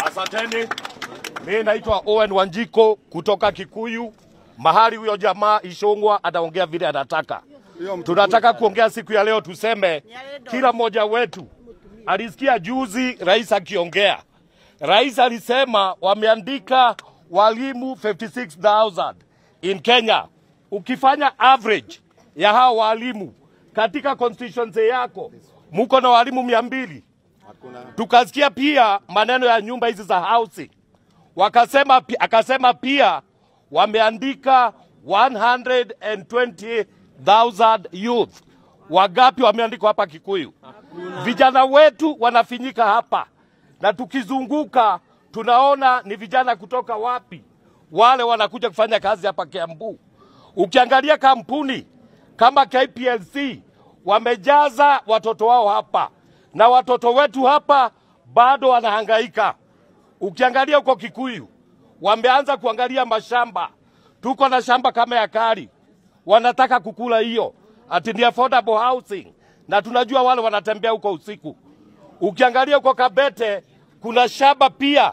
Asanteni. Mimi naitwa Owen Wanjiko kutoka Kikuyu. Mahali huyo jamaa Ichung'wah ataongea vile anataka. Tunataka kuongea siku ya leo, tuseme kila mmoja wetu alisikia juzi rais akiongea. Rais alisema wameandika walimu 56,000 in Kenya. Ukifanya average ya hao walimu katika constituency yako, muko na walimu 200. Tukasikia pia maneno ya nyumba hizi za housing. Wakasema, akasema pia wameandika 120,000 youth. Wagapi wameandikwa hapa Kikuyu? Vijana wetu wanafinyika hapa, na tukizunguka tunaona ni vijana kutoka wapi wale wanakuja kufanya kazi hapa Kiambu. Ukiangalia kampuni kama KPLC wamejaza watoto wao hapa, na watoto wetu hapa bado wanahangaika. Ukiangalia huko Kikuyu wameanza kuangalia mashamba. Tuko na shamba kama ya Kari, wanataka kukula hiyo ati ni affordable housing, na tunajua wale wanatembea huko usiku. Ukiangalia huko Kabete kuna shamba pia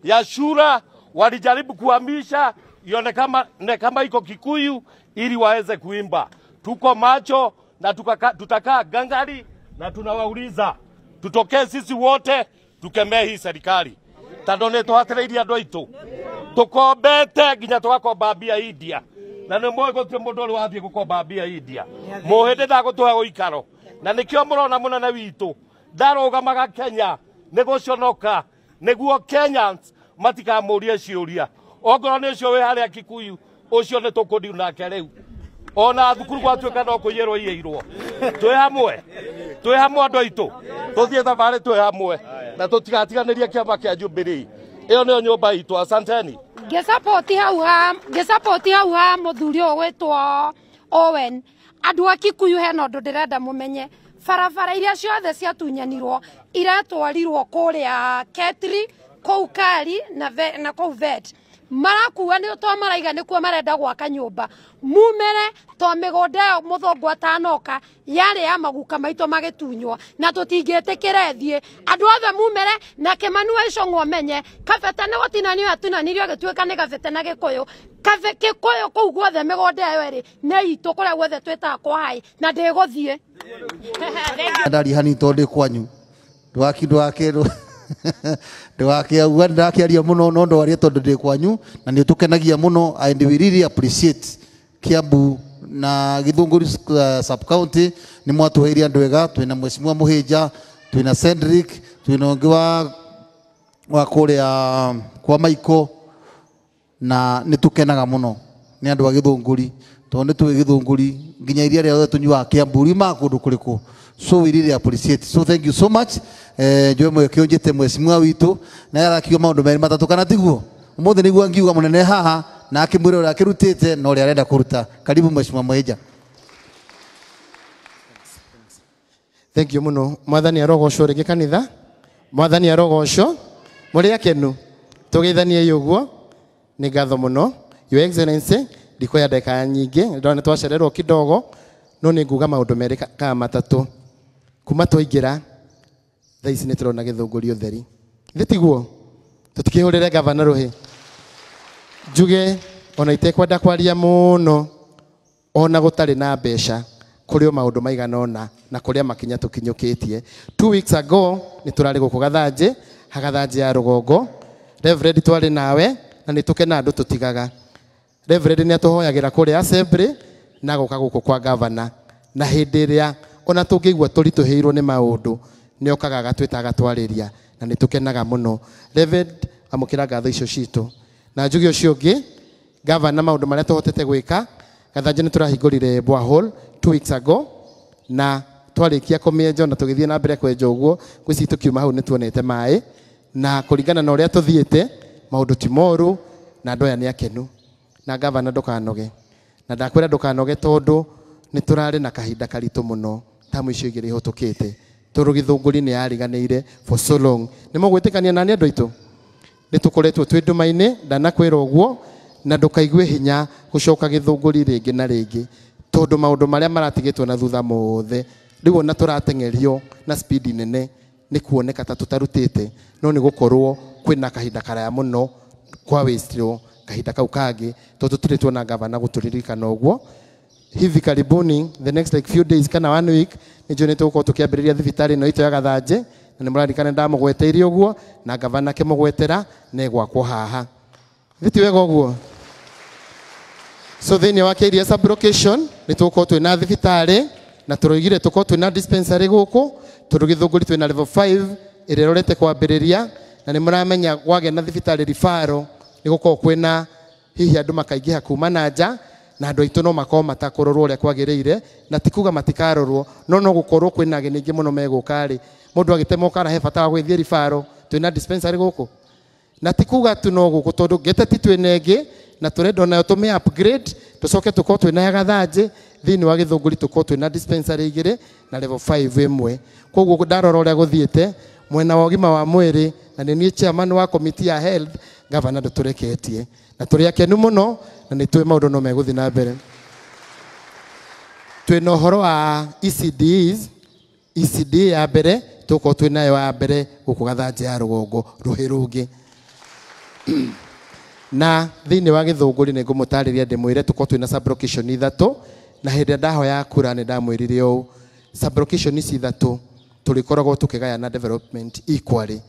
ya shura, walijaribu kuhamisha ione kama iko Kikuyu ili waweze kuimba. Tuko macho na tutakaa gangari na tunawauliza tutokee sisi wote tukemee hii serikali. Tondũ nĩ twatereirie andũ aitũ tũkombete nginya tũgakomba mbia India, na nĩ mũĩ gũtirĩ mũndũ ũrĩ wathiĩ gũkomba mbia India. Mũhĩndĩ ndagũtũhe ũikaro, na nĩkĩo mũrona mũnene witũ ndarũgamaga Kenya nĩ gũconoka, nĩguo Kenyans matikamũrie ciũria. Ongorwo nĩ ũcio wĩ harĩa Kikuyu, ũcio nĩ tũkũndiu nake rĩu. Ona thukuru gwatuĩka no kũiyĩrwo iyĩirwo. Twĩ hamwe, twĩ hamwe andũ aitũ, tũthiĩ thabarĩ twĩ hamwe, na tũtigatiganĩrie kĩama kĩa Jubilee. Ĩyo nĩyo nyũmba itũ. Asanteni. Ngĩsapoti hau ha mũthuri ũyũ gwĩtwo Owen. Andũ a Kikuyu hena ũndũ ndĩrenda mũmenye. Barabara iria ciothe ciatunyanirwo iratwarirwo kũrĩa Ketri, kũu Kari na kũu Vet. Marakua nĩ to maraiga nĩkuo marenda gwaka nyũmba. Mumere to mĩgũnda ĩyo mũthũngũ atanoka yarĩ ya maguka maitũ magĩtunywo, na tũtingĩtĩkĩra ĩthiĩ. Andũ othe mumere na Kĩmani wa Ichung'wah menye Kabete nĩ gũtinanio atinanirio agĩtuĩka nĩ Kabete na Gĩkũyũ. Gĩkũyũ kũu guothe mĩgũnda ĩyo ĩrĩ nĩ itũ, kũrĩa guothe twĩtaga kwa hai, na ndĩgũthiĩ. Ndari hani tondũ ndĩ kwanyu. Ndwakĩauga ndakĩaria mũno no ndwarie tondũ ndĩ kwanyu, na nĩ ũtũkenagia mũno, and we really appreciate Kiambu na Githunguri sub county. Nĩ mwatũheire andũ ega. Twĩna Mheshimiwa Mũhĩnja, twĩna Cedric, twĩna ũngĩ wa kũrĩa kwa Maiko, na nĩ tũkenaga mũno nĩ andũ a Githunguri tondũ nĩ tũĩ Githunguri nginya iria rĩothe tũnyuaga Kiambu riumaga kũndũ kũrĩkũ. So we really appreciate. So thank you so much. Njoe mweke ũnjĩte mheshimiwa witũ na arakio maũndũ merĩ matatũ kana tiguo. Ũmũthĩ nĩguo ngiuga mũnene haha na akĩmwĩra ũrĩa akĩrutĩte na ũrĩa arenda kũruta. Karibu Mheshimiwa Mũhĩnja. Thank you mũno. Mwathani arogocwo rĩngĩ kanitha. Mwathani arogocwo. Mũrĩ akenu. Tũgeithanie ũguo. Nĩ ngatho mũno. Your Excellency, ndikuoya ndagĩka nyingĩ, ndona twacererwo kidogo, no nĩ nguga maũndũ merĩ kana matatũ. Kuma twaingĩra thaa ici nĩ tũrona Gĩthũngũri ũtheri. Nĩ tiguo? Tũtikĩhũrĩre gavana rũhĩ. Njuge ona itekwenda kwaria mũno, ona gũtarĩ na mbeca, kũrĩ o maũndũ maigana ũna na kũrĩa makinya tũkinyũkĩtie. 2 weeks ago nĩ tũrarĩ gũkũ Gathanjĩ, ha Gathanjĩ ya rũgongo. Reverend twarĩ nawe na nĩ tũkena andũ tũtigaga. Reverend nĩ atũhoyagĩra kũrĩa assembly na gũka gũkũ kwa gavana, na hĩndĩ ĩrĩa ona tũngĩigua tũritũhĩirwo nĩ maũndũ nĩ okaga agatwĩta agatwarĩria, na nĩ tũkenaga mũno. Reverend, amũkĩra ngatho icio citũ. Na njuge ũcio ũngĩ, gavana, maũndũ marĩa tũhotete gwĩka, Gathanjĩ nĩ tũrahingũrire borehole 2 weeks ago, na twarĩkia kũmĩenja na tũgĩthiĩ na mbere kwenja ũguo, ngwĩciria tũkiuma hau nĩ tuonete maĩ, na kũringana na ũrĩa tũthiĩte maũndũ ti moru na andũ aya nĩ akenu. Na gavana ndũkanoge, na ndakwĩra ndũkanoge tondũ nĩ tũrarĩ na kahinda karitũ mũno tamu icio igĩrĩ ihũtũkĩte, tondũ Gĩthũngũri nĩ yariganĩire for so long. Nĩ mũgwĩtĩkania nani andũ aitũ? Nĩ tũkoretwo twĩ nduma-inĩ, ndanakwĩra ũguo, na ndũkaigue hinya gũcoka Gĩthũngũri rĩngĩ na rĩngĩ, tondũ maũndũ marĩa maratigĩtwo na thutha mothe rĩu ona tũrateng'erio na speed nene nĩ kuoneka ta tũtarutĩte, no nĩ gũkorwo kwina kahinda karaya muno kwa wastirwo kahinda kau kangi tondu tũtirĩ tuona gavana gũtũririkana ũguo. Hivi karibuni, the next like few days kana 1 week, nĩnjũĩ nĩtũgũkorwo tũkĩambĩrĩria thibitarĩ ĩno itũ ya Gathanjĩ, na nĩmũraririkana ndamũgweteire ũguo na gavana akĩmũgwetera na ĩgwakwo haha. Thĩ wega ũguo? So thĩinĩ wa Kĩiria sub-location nĩtũgũkorwo twĩna thibitarĩ na tũroigire tũkorwo twĩna dispensary gũkũ tondũ Gĩthũngũri twĩna level 5 ĩrĩa ĩrorete kwambĩrĩria, na nĩmũramenya gwagĩa na thibitarĩ referral nĩgũkorwo kwĩna hihi andũ makaingĩha kuma na nja na andũ aitũ no makorwo matakũrorwo ũrĩa kwagĩrĩire, na ti kuga matikarorwo no no gũkorwo kwĩna ageni aingĩ mũno megũka rĩ, mũndũ agĩtemwo kara he bata wa gũgĩthiĩ referral twĩna dispensary gũkũ, na ti kuga tu no gũkũ tondũ Gĩteti twĩna ĩngĩ na tũrenda onayo tũmĩ upgrade tũcoke tũkorwo twĩna ya Gathanjĩ thĩinĩ wa Gĩthũngũri tũkorwo twĩna dispensary igĩrĩ na level 5 ĩmwe. Koguo ndarora ũrĩa gũthiĩte mwena wa ũgima wa mwĩrĩ, na nĩ niĩ chairman wa committee ya health, gavana ndũtũreketie na tũrĩ akenu mũno na nĩ tũĩ maũndũ no megũthiĩ na mbere. Twĩna ũhoro wa ECDs, ECD ya mbere tũkorwo twĩnayo ya mbere gũkũ Gathanjĩ ya rũgongo rũhĩ rũngĩ. Na thĩinĩ wa Gĩthũngũri nĩ ngũmũtarĩria ndĩmwĩre tũkorwo twĩna sub-location ithatũ, na hĩndĩ ĩrĩa ndahoya kura nĩ ndamwĩrire ũũ, sub-location ici ithatũ tũrĩkoragwo tũkĩgayana development equally.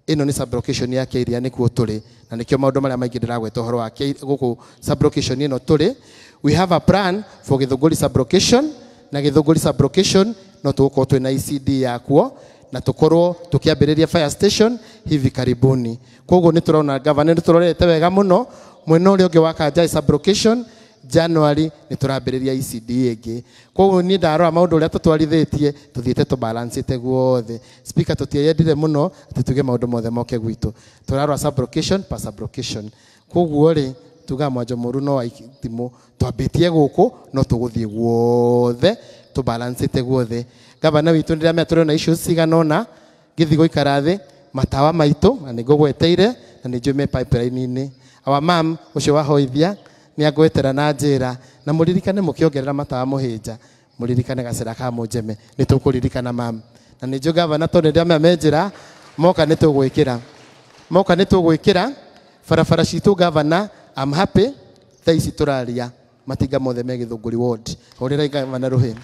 Ĩno nĩ sub-location ya Kĩiria nĩkuo tũrĩ, na nĩkĩo maũndũ marĩa maingĩ ndĩragweta ũhoro wa gũkũ sub-location ĩno tũrĩ. We have a plan for Gĩthũngũri sub-location, na Gĩthũngũri sub-location no tũgũkorwo twĩna ECD yakuo na tũkorwo tũkĩambĩrĩria fire station hivi karibuni. Koguo nĩ tũrona gavana nĩ tũrorete wega mũno mwena ũrĩa ũngĩ wa Kanjai sub-location January nĩ tũrambĩrĩria ECD ĩngĩ. Koguo niĩ ndarora maũndũ ũrĩa tũtwarithĩtie tũthiĩte tũbalancĩte guothe. Speaker tũtiendire mũno atĩ tuge maũndũ mothe moke gwitũ, tũrarora sub-location per sub-location. Koguo rĩ tuga mwanjo mũru no aitimũ twambĩtie gũkũ no tũgũthiĩ guothe tũbalancĩte guothe. Gavana witũ ndĩramenya tũrĩ na issues cigana ũna ngĩthiĩ gũikara thĩ matawa maitũ na nĩngũgweteire na nĩnjũĩ me pipeline-inĩ. Our mam ũcio wahoithia nĩangwetera na njĩra, na mũririkane mũkĩongerera matawa mũhĩnja mũririkane gacĩra ka Mũnjeme nĩtũkũririkana mam, na nĩnjũĩ gavana tondũ nĩndĩramenya me njĩra moka nĩtũgwĩkĩra, moka nĩtũgwĩkĩra barabara citũ. Gavana I'm happy thaa ici tũraria matinga mothe me Gĩthũngũri ward. Hũrĩrai gavana rũhĩ.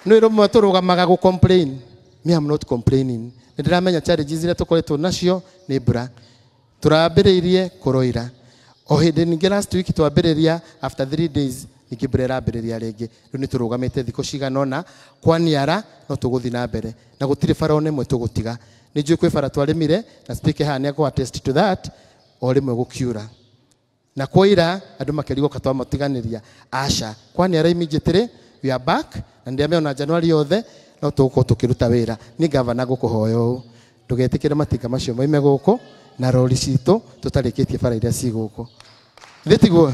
Nĩ rũmwe tũrũgamaga gũ complain, me I'm not complaining. Nĩ ndĩramenya challenges iria tũkoretwo nacio nĩ mbura tũrambĩrĩirie kũroira o hĩndĩ ningĩ last week twambĩrĩria after 3 days ningĩ mbura ĩrambĩrĩria rĩngĩ. Rĩu nĩ tũrũgamĩte thikũ cigana ũna kwaniara no tũgũthiĩ na mbere na gũtirĩ bara ona ĩmwe tũgũtiga. Nĩ njũĩ kwĩ bara twarĩmire na speaker haha nĩ ekũ attest to that, o rĩmwe gũkiura na kwaira andũ makĩrigwo ka twamatiganĩria. Aca, kwaniara immediately we are back na ndĩramenya ona January yothe no tũgũkorwo tũkĩruta wĩra. Niĩ gavana ngũkũhoya ũũ, ndũgetĩkĩre matinga macio moime gũkũ na rori citũ tũtarĩkĩtie bara iria ci gũkũ. Thĩ tiguo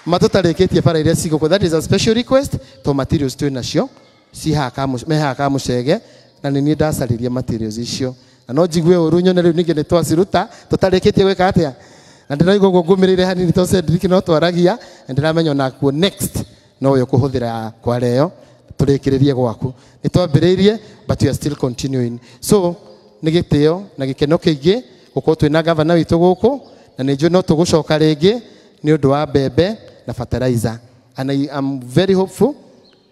matũtarĩkĩtie bara iria ci gũkũ. That is a special request to materials twĩ nacio ci haha me haha Kamũcege, na nĩ niĩ ndacaririe materials icio na no njigue ũru nyone rĩu ningĩ nĩ twaciruta tũtarĩkĩtie gwĩka atĩa, na ndĩraigua ũguo ngũmĩrĩire hanini to Cedric no twaragia na ndĩramenya onakuo next no ũyũ kũhũthĩra kwareo tũrĩkĩrĩrie gwaku. Nĩ twambĩrĩirie but we are still continuing. So nĩ gĩtĩo na gĩkeno kĩingĩ gũkorwo twĩna gavana witũ gũkũ, na nĩ njũĩ no tũgũcoka rĩngĩ nĩ ũndũ wa mbembe na fertilizer, and I am very hopeful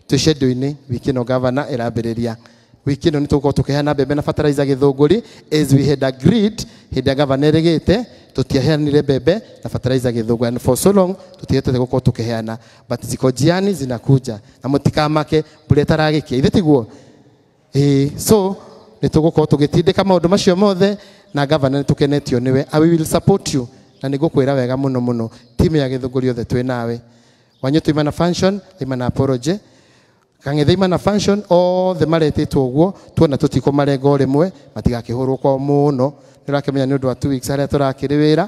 twĩ schedule-inĩ wiki ĩno gavana ĩrambĩrĩria wiki ĩno nĩ tũgũkorwo tũkĩheana mbembe na fertilizer Gĩthũngũri as we had agreed hĩndĩ ya gavana ĩrĩgĩte tũtiaheanire mbembe na fertilizer Gĩthũngũri, and for so long tũtihetete gũkorwo tũkĩheana, but ziko njiani zinakuja na mũtikamake mbura ĩtaragĩkia ithe tiguo. So nĩ tũgũkorwo tũgĩtindĩka maũndũ macio mothe na gavana nĩ tũkenetio nĩwe. I will support you na nĩ ngũkwĩra wega mũno mũno timu ya Gĩthũngũri yothe twĩ nawe. Wanyu tuima na function ima na apology Kang'ethe ima na function othe maretĩtwo ũguo tuona tũtikũmarenga o rĩmwe matigakĩhũrwo kwao mũno. Nĩ ũrakĩmenya nĩ ũndũ wa 2 weeks arĩa tũrakĩrĩ wĩra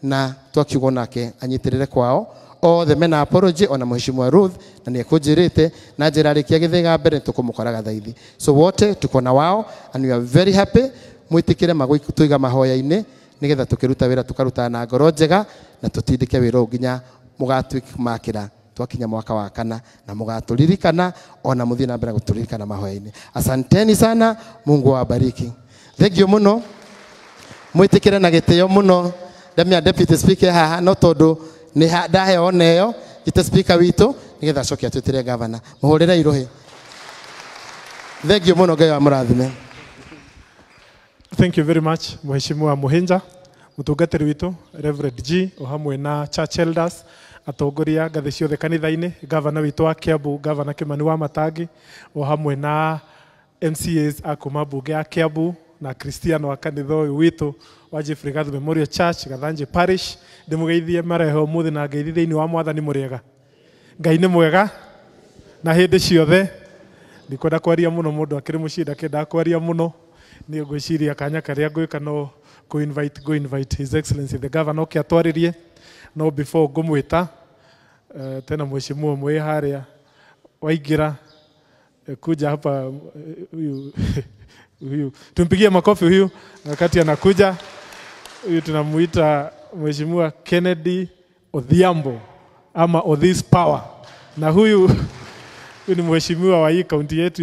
na twakiuga nake anyitĩrĩre kwao othe mena apology ona mheshimiwa Ruth na nĩ ekũnjĩrĩte na njĩra arĩkia gĩthĩga mbere tũkũmũkoraga thaithi. So wote tuko na wao and we are very happy. Mwĩtĩkĩre magũtũiga mahoya-inĩ nĩgetha tũkĩruta wĩra tũkaruta na ngoro njega na tũtindĩke wĩra ũyũ nginya mũgatuĩka twakinya mwaka wa kana na mũgatũririkana ona mũthiĩ na mbere gũtũririkana mahoya-inĩ. Asanteni sana, Mungu awabariki. Thank you mũno. Mwitikire na gitio muno ndamia deputy speaker haha no tondu ni ndaheo neo njite speaker witu nigetha acoke atwitire governor. Muhurire iruhi. Thank you muno, Ngai wa murathime. Thank you very much Mheshimiwa Muhinja, mutungatiri witu Reverend G o hamwe na church elders, atongoria ngathĩ ciothe kanitha-inĩ, gavana witũ wa Kiambu, gavana Kimani wa Matangi, o hamwe na MCAs a kuma mbunge ya Kiambu na Kristiano wa kanitha ũyũ witũ wa Jeffrey Gathu Memorial Church Gathanji Parish. Ndĩmũgeithie mareho ũmũthĩ na ngeithi thĩinĩ wa Mwathani. Mũrĩega? Ngai nĩ mwega na hĩndĩ ciothe. Ndikwenda kwaria mũno, mũndũ akĩrĩ mũciĩ ndakĩendaga kwaria mũno. Niĩ ngwĩciria kanya karĩa ngwĩka no go invite His Excellency the Governor oke atwarĩrie. No before ngũmwĩta, tena mheshimiwa mwĩ harĩa waingĩra, kuja hapa, huyu huyu tumpigie makofi huyu wakati anakuja. Huyu tunamuita Mheshimiwa Kennedy Odhiambo ama Odhis Power, na huyu ni mheshimiwa wa hii kaunti yetu.